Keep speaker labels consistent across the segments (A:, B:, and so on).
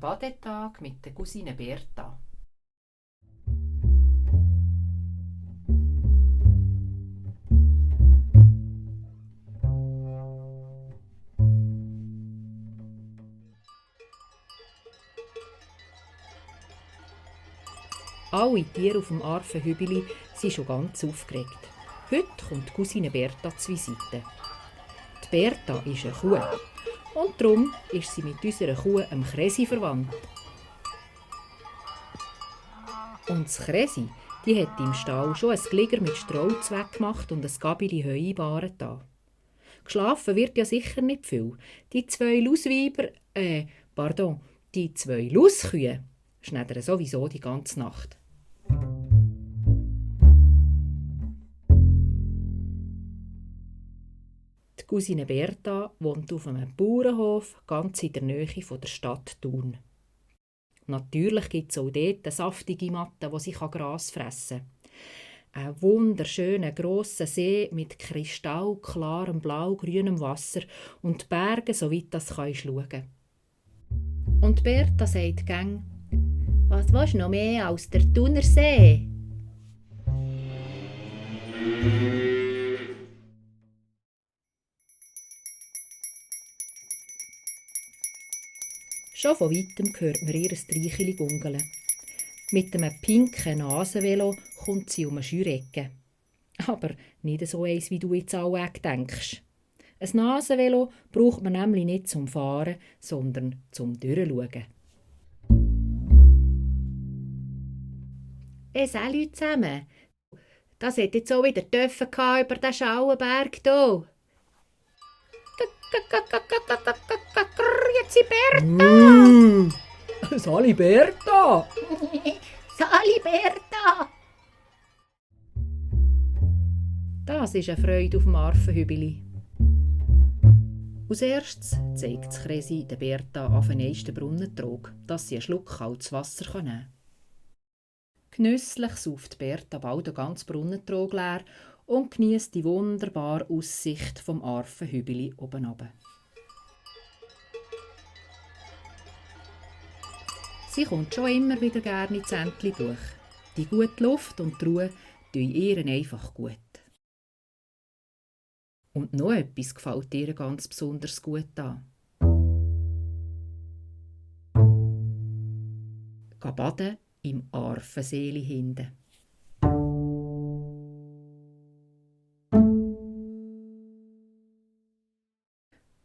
A: Badetag mit der Cousine Berta. Alle Tiere auf dem Arfenhübeli sind schon ganz aufgeregt. Heute kommt Cousine Berta zu Visite. Die Berta ist eine Kuh und darum ist sie mit unserer Kuh dem Kresi verwandt. Und das Kresi, die hat im Stall schon ein Gliger mit Stroh weggemacht und ein Gabili Heu in Baren da. Geschlafen wird ja sicher nicht viel. Die zwei Lauskühe schneidern sowieso die ganze Nacht. Die Cousine Berta wohnt auf einem Bauernhof ganz in der Nähe von der Stadt Thun. Natürlich gibt es auch dort eine saftige Matte, wo sie Gras fressen kann. Ein wunderschöner grosser See mit kristallklarem blau-grünem Wasser und Bergen, so weit das kannst schauen. Und Berta sagt gäng: «Was willst du noch mehr als der Thuner See?» Schon von weitem hört man ihr Streicheli gungeln. Mit einem pinken Nasenvelo kommt sie um eine Scheurecke. Aber nicht so eins, wie du jetzt alle denkst. Ein Nasenvelo braucht man nämlich nicht zum Fahren, sondern zum Durchschauen. Salut zusammen. Das hat jetzt auch wieder Töpfe über den Schauenberg hier. Jetzt Berta! Sali Berta! Sali Berta! Das ist eine Freude auf dem Arfenhübeli. Als erstes zeigt das Kresi der Berta auf den nächsten Brunnentrog, dass sie einen Schluck kaltes Wasser nehmen kann. Genüsslich sauft Berta bald den ganzen Brunnentrog leer und geniesst die wunderbare Aussicht vom Arfenhübeli oben runter. Sie kommt schon immer wieder gerne ins Entlebuch. Die gute Luft und die Ruhe tun ihr einfach gut. Und noch etwas gefällt ihr ganz besonders gut an. Geh baden im Arfenseeli hinten.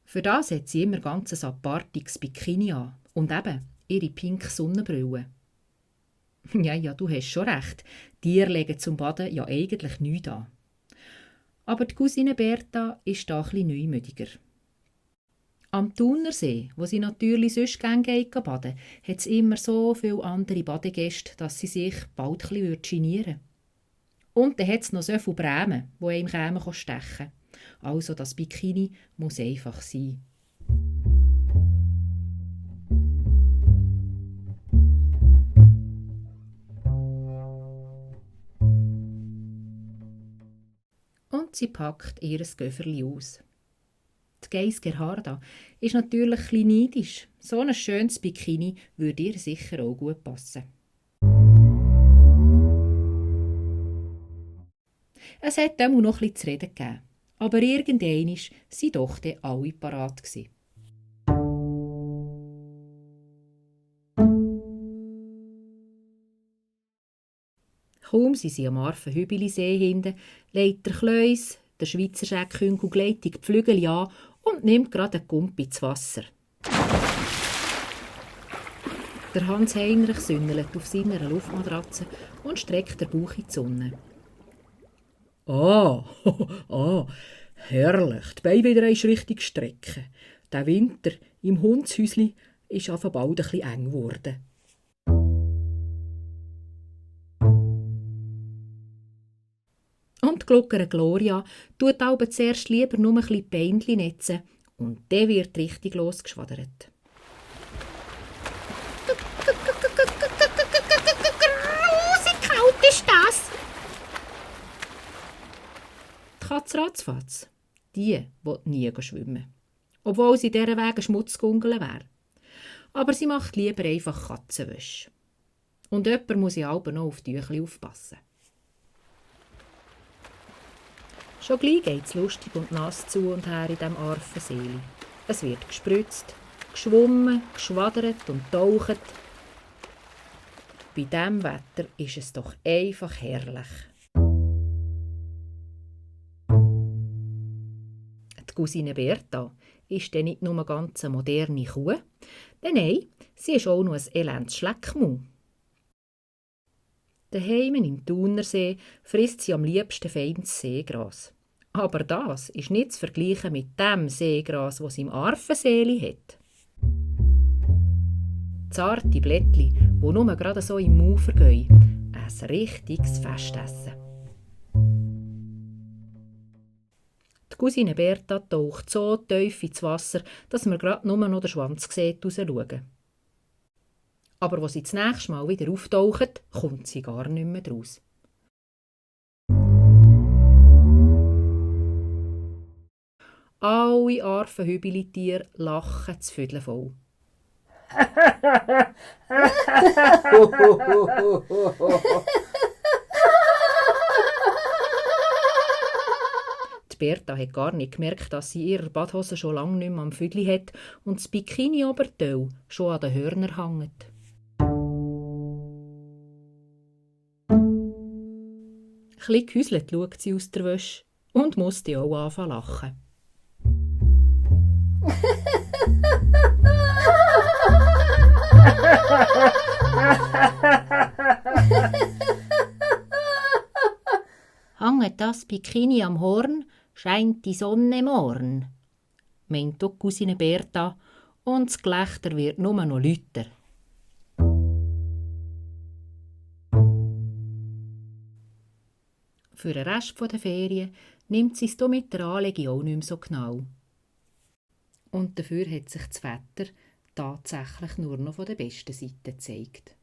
A: Für das hat sie immer ganz ein apartiges Bikini an und eben ihre pinke Sonnenbrille. Ja, du hast schon recht. Tiere legen zum Baden ja eigentlich nichts an. Aber die Cousine Berta ist da etwas neumütiger. Am Thunersee, wo sie natürlich sonst gerne baden geht, hat es immer so viele andere Badegäste, dass sie sich bald etwas genieren würde. Und dann hat es noch so viele Bremen, die einem stechen kämen. Also das Bikini muss einfach sein. Und sie packt ihr Göfferli aus. Die Geiss Gerharda ist natürlich etwas neidisch. So ein schönes Bikini würde ihr sicher auch gut passen. Es hat auch noch etwas zu reden gegeben. Aber irgendwann waren doch alle parat. Kaum sind sie am Arfenhübeli-See hinten, legt der Kleus, der Schweizer Scheckhüngel, die Pflügel an und nimmt gerade einen Gump ins Wasser. Der Hans-Heinrich sünnelt auf seiner Luftmatratze und streckt den Bauch in die Sonne. Herrlich, die Beine wieder richtig strecken. Der Winter im Hundshäusli ist bald ein bisschen eng geworden. Und die Glockere Gloria tut aber zuerst lieber nur ein bisschen Beinchen netzen und dann wird richtig losgeschwadert. Wie kalt ist das? Die Katze ratzfatz, die will nie schwimmen, obwohl sie dieser Wege Schmutzgungeln wäre. aber sie macht lieber einfach Katzenwäsche. Und jemand muss ja auch noch auf die Tüchli aufpassen. Schon gleich geht es lustig und nass zu und her in diesem Arfenseeli. Es wird gespritzt, geschwommen, geschwadert und taucht. Bei diesem Wetter ist es doch einfach herrlich. Die Cousine Berta ist dann nicht nur eine ganz moderne Kuh, nein, sie ist auch noch ein elends Schleckmaul. Daheim im Thunersee frisst sie am liebsten feines Seegras. Aber das ist nicht zu vergleichen mit dem Seegras, das sie im Arfenseeli hat. Zarte Blättchen, die nur gerade so im Mund vergehen. Ein richtiges Festessen. Die Cousine Berta taucht so tief ins Wasser, dass man gerade nur noch den Schwanz sieht rausschauen. Aber als sie das nächste Mal wieder auftaucht, kommt sie gar nicht mehr draus. Alle Arfenhübeli-Tiere lachen das Vödel voll. Die Berta hat gar nicht gemerkt, dass sie ihre Badhose schon lange nicht mehr am Füdli hat und das Bikini-Oberteil schon an den Hörnern hängt. Ein bisschen gehäuselt schaut sie aus der Wäsche und musste auch anfangen zu lachen. Hanget das Bikini am Horn, scheint die Sonne morgen, meint die Cousine Berta, und das Gelächter wird nur noch lauter. Für den Rest der Ferien nimmt sie es mit der Anlegung auch nicht mehr so genau. Und dafür hat sich das Wetter tatsächlich nur noch von der besten Seite gezeigt.